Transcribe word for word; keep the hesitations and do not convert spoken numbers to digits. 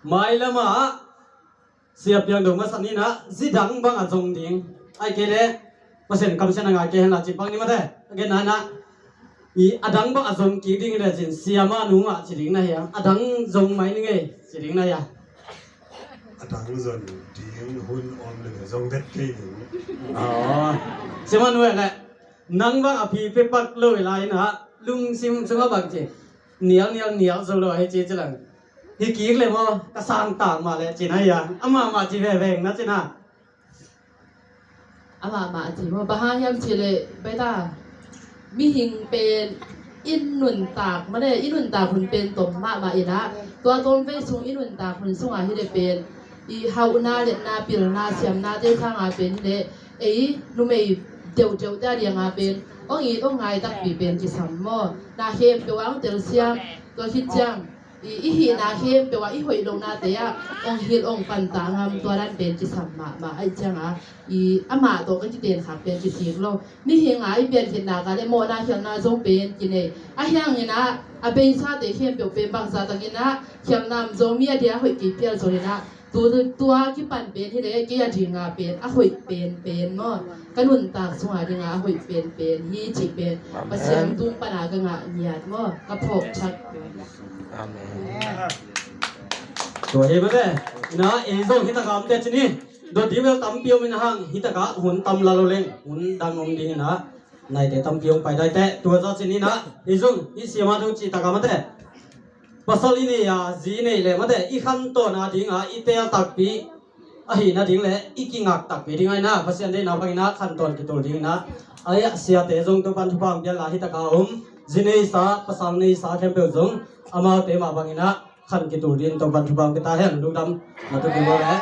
Mailam ah Sia Piang Do masa ni in ah, zi dang bang a zong ding, ahih kei leh Pasian kamsiatna ngah kei hen la ci bang ni mate. A genna in ah, i a dang bang a zong kik ding hi leh cin, siamah nungah ci ding na hia, a dang zong mai ning ei ci ding na hia. A dang zong ding hun om leh zong det kei ding. Aw, siamah nu eh leh, nang bang a phi pia pak lo hi lai in ah, lungsim sungah bang ci, nial nial nial zo lo hi ci ci lang. Hi kik leh maw, ka sang tak mah leh ci na hia, amah mah ci veve na ci na. Amah mah ci maw, bang hang hiam cih leh, baita, mihing pen i nuntak, mate, i nuntak hun pen tom mahmah in ah, tua tawmvei sung i nuntak hun sungah hi leh pen, i hauhna, letna, pilna, siamnate sangah pen hi leh, ei numei deuhdeuhte a dingah pen hong it hong ngai takpi pen kisam maw. Na khempeuh ah hong telsiam, tua khit ciang i, i hihna khempeuh ah, i hoih lohnate ah hong hilh hong pantah ngam, tua dan pen kisam mahmah. Ahih ciangah i, amah tawh ka kitenkhak pen kisik lo. Mihing a i piankhitna ka leh mawhna khialhna zong pen kinei. Ahi hangin ah, a beisate khempeuh pen bangzah takin ah khialhna om zo, mi a dia hoih kei pial zo in ah, tu, tua kipan pen hi leh kei a dingah pen a hoih penpen maw, ka nuntak sungah dingah a hoih penpen hi cih pen Pasian tung pana ka ngah ngiat maw, ka phawk thak. Amen. Tua hi mate. In ah, ei zong hi takah om teh ci ni. Dot ding bel tampi om in ah, hang hi takah hun tam la lo leng, hun dang om ding in ah, naite tampi hong pai dai teh. Tua zaw ci ni in ah, ei zong i siamah thu cih takah mate, pasal i nei a, zi i neih leh mate, i khantawn a dingah i teel takpi ahih nading leh i kingak takpi ding ahih in ah, Pasian deihna bangin ah khantawn kitul ding in ah, a, siate zong Topan thupha hong pia in la, hi takah om zi neisa, pasal neisa khempeuh zong amaute mah bangin ah khan kitul ding Topan thupha hong pia ta hen. Lungdam, na tu kibawl leh.